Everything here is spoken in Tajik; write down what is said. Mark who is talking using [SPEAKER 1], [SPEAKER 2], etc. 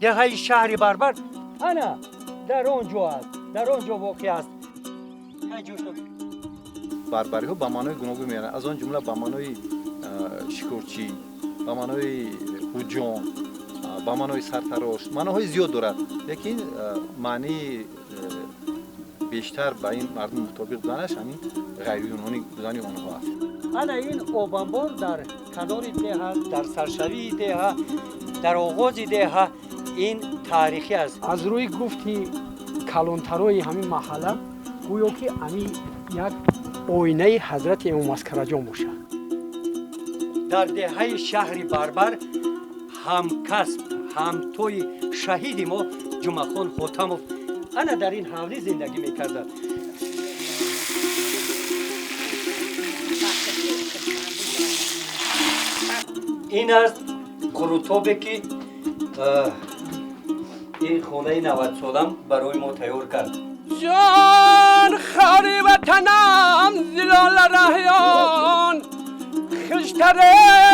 [SPEAKER 1] Деҳаи шаҳри Барбар ана дар он ҷо аст, дар он ҷо воқеъ аст.
[SPEAKER 2] Барбариҳо ба маънои гуногун меоянд, аз он ҷумла ба маънои шикорчӣ, ба маънои ҳуҷҷом, ба маънои сартарош, маъноҳои зиёд дорад, лекин маънии бештар ба ин мардум мутобиқ буданаш ҳамин ғайриюнонӣ будани онҳо аст.
[SPEAKER 1] Ана ин обанбор дар канори деҳа, дар саршавии деҳа, дар оғози деҳа, ин таърихӣ аст.
[SPEAKER 3] Аз рӯи гуфти калонтарои ҳамин маҳалла, гӯё ки ҳамин як оинаи ҳазрати Имом Аскараҷон бошад.
[SPEAKER 1] Дар деҳаи шаҳри Барбар ҳамкасб, ҳамтои шаҳиди мо Ҷумъахон Ҳотамов ана дар ин ҳавлӣ зиндагӣ мекардад. Ин аст қурутобе, ки ин хонаи 90-солам барои мо тайёр кард.
[SPEAKER 3] Ҷон хори ватанам, зилола раҳён, хиштаре.